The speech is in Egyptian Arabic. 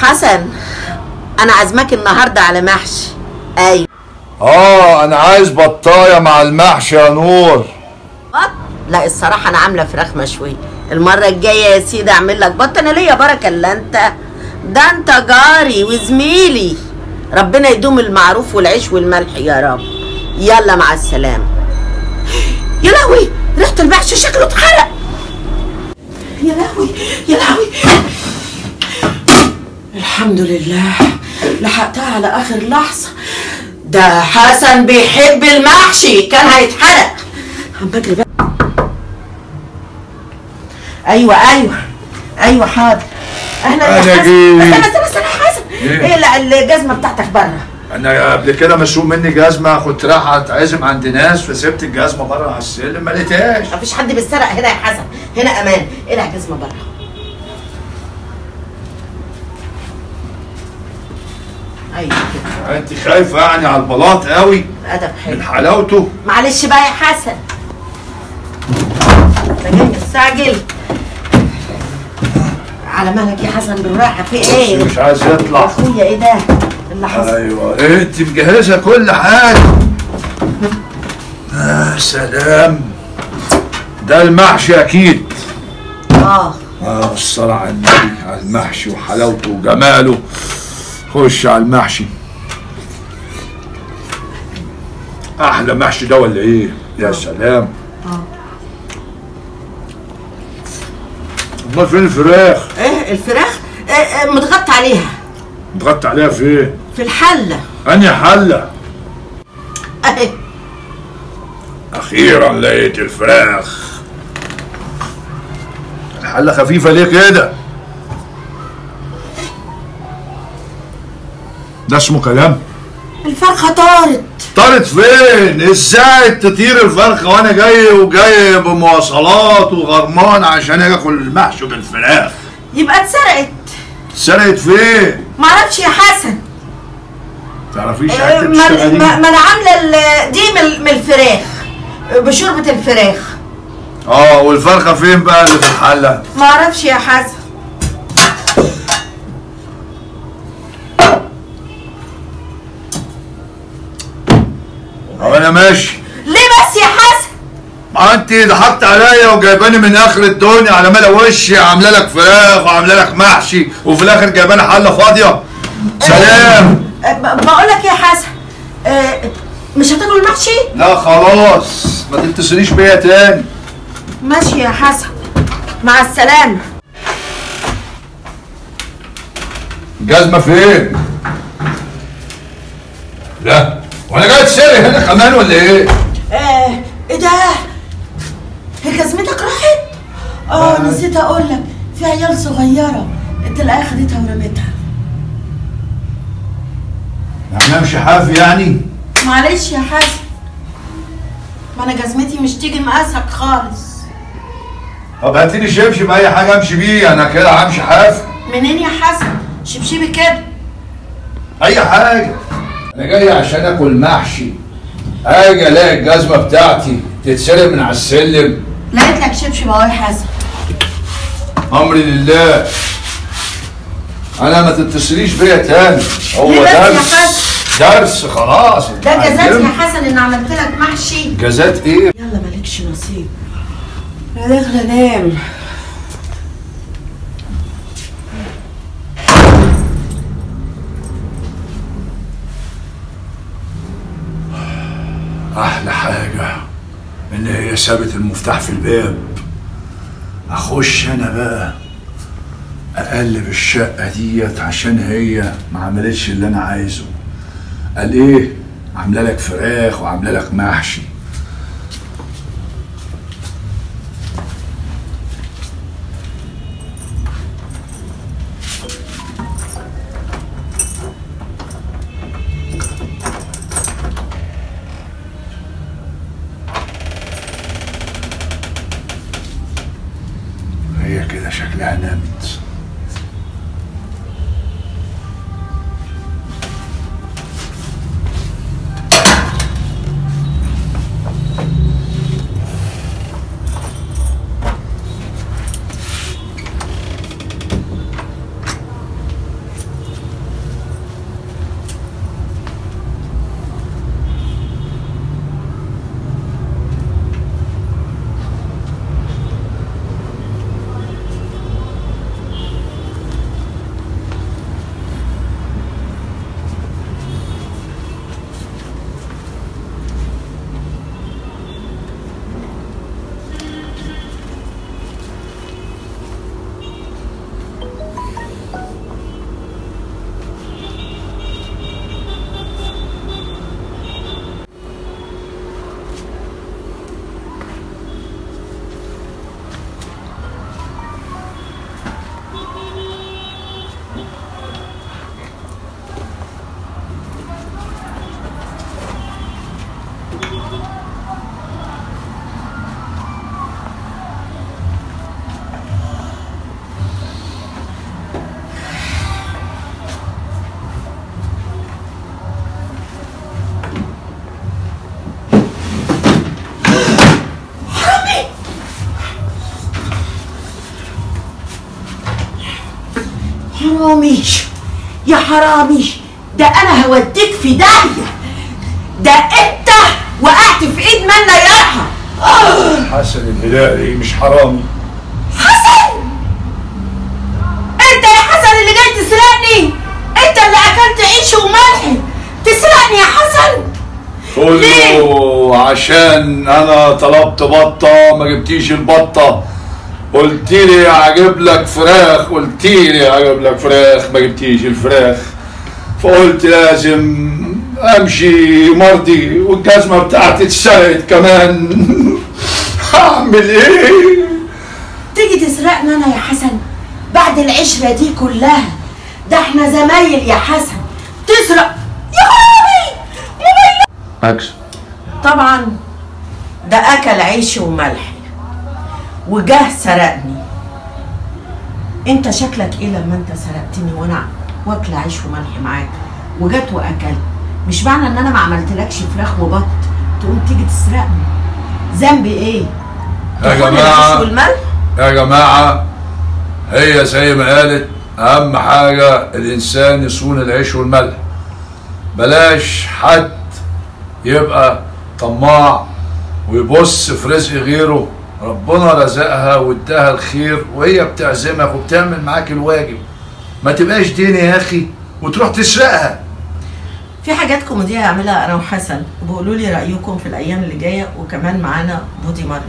حسن، انا عازماك النهارده على محشي. ايوه. انا عايز بطايه مع المحشي يا نور. بط؟ لا الصراحة انا عامله فراخ مشوية. المرة الجاية يا سيدي اعمل لك بط. انا ليا بركة الا انت، ده انت جاري وزميلي. ربنا يدوم المعروف والعيش والملح يا رب. يلا مع السلامة. يا لهوي، ريحه المحشي شكله اتحرق. يا لهوي يا لهوي. الحمد لله لحقتها على اخر لحظة. ده حسن بيحب المحشي، كان هيتحرق. عم بجري بقى. ايوه ايوه ايوه حاضر. اهلا يا حسن. استنى استنى استنى يا حسن. ايه؟ لا الجزمة بتاعتك بره. انا قبل كده مسروق مني جزمه، كنت رايح اتعزم عند ناس فسبت الجزمة بره على السلم ما لقيتهاش. مفيش حد بيتسرق هنا يا حسن، هنا امان. ايه الجزمة بره؟ ايوه كده. انت خايفة يعني على البلاط قوي؟ الادب حلو من حلاوته. معلش بقى يا حسن، انت جاي مستعجل. على مهلك يا حسن، بالراحة. في ايه؟ مش عايز يطلع اخويا. ايه ده اللي حصل؟ ايوه انت مجهزة كل حاجة. يا سلام، ده المحشي اكيد. الصلاة على النبي، على المحشي وحلاوته وجماله. خش على المحشي. احلى محشي ده ولا ايه؟ يا سلام. امال فين الفراخ؟ ايه الفراخ؟ إيه متغطى عليها. متغطى عليها فين؟ في الحلة. انهي حله؟ اهي. اخيرا لقيت الفراخ. الحلة خفيفة ليه كده؟ ده اسمه كلام؟ الفرخه طارت. طارت فين؟ ازاي تطير الفرخه وانا جاي وجاي بمواصلات وغرمان عشان اجي اكل المحشي بالفراخ؟ يبقى اتسرقت. اتسرقت فين؟ معرفش يا حسن. تعرفيش حتة بتشتغلي؟ ما انا عامله دي من الفراخ، بشوربه الفراخ. والفرخه فين بقى اللي في الحلة؟ معرفش يا حسن. طب انا ماشي. ليه بس يا حسن؟ ما انت ضحكت عليا وجايباني من اخر الدنيا على ملا وشي، عامله لك فراخ وعامله لك محشي وفي الاخر جايباني حله فاضية. سلام. بقول لك يا حسن، مش هتاكل المحشي؟ لا خلاص، ما تتصليش بيا تاني. ماشي يا حسن، مع السلامة. الجزمة فين؟ لا وانا جاي اتسرق هنا كمان ولا ايه؟ ايه ده؟ هي جزمتك راحت؟ نسيت اقول لك، في عيال صغيرة تلاقيها خدتها ورمتها. يعني امشي حافي يعني؟ معلش يا حسن، ما انا جزمتي مش تيجي مقاسك خالص. طب هاتيلي شبشب اي حاجة امشي بيه، انا كده همشي حافي. منين يا حسن؟ شبشبي كده. اي حاجة. انا جاي عشان اكل محشي، اجي الاقي الجزمة بتاعتي تتسرق من على السلم. لقيت لك شبشب اهو يا حسن. امري لله. انا ما تتصليش بيا تاني. هو درس درس خلاص. ده جزات يا حسن ان عملت لك محشي. جزات ايه؟ يلا مالكش نصيب. انا داخله انام. احلى حاجة ان هي سابت المفتاح في الباب. اخش انا بقى اقلب الشقة ديت عشان هي ما عملتش اللي انا عايزه. قال ايه؟ عامله لك فراخ وعامله لك محشي. هي كده شكلها نامت. حرامي يا حرامي، ده انا هوديك في داهية، ده انت وقعت في ايد من لا يرحم. حسن الهلالي مش حرامي. حسن؟ انت يا حسن اللي جاي تسرقني؟ انت اللي اكلت عيش وملح تسرقني يا حسن؟ كله عشان انا طلبت بطه ما جبتيش البطة، قلت لي هجيب لك فراخ، قلت لي هجيب لك فراخ، ما جبتيش الفراخ، فقلت لازم امشي مرضي، والجزمه بتاعتي اتسرقت كمان. هعمل ايه؟ تيجي تسرقني انا يا حسن بعد العشرة دي كلها؟ ده احنا زمايل يا حسن، تسرق يا حرامي موبايل. اكشن. طبعا ده اكل عيشي وملحي وجه سرقني. انت شكلك ايه لما انت سرقتني وانا واكله عيش وملح معاك وجت واكلت؟ مش معنى ان انا ما عملتلكش فراخ وبط تقوم تيجي تسرقني. ذنبي ايه؟ يا جماعة يا جماعة، هي زي ما قالت، اهم حاجة الانسان يصون العيش والملح. بلاش حد يبقى طماع ويبص في رزق غيره. ربنا رزقها واداها الخير وهي بتعزمك وبتعمل معاك الواجب، ما تبقاش دين يا اخي وتروح تسرقها. في حاجات كوميدية هعملها انا وحسن، وبقولوا لي رايكم في الايام اللي جاية، وكمان معانا بودي مارلي.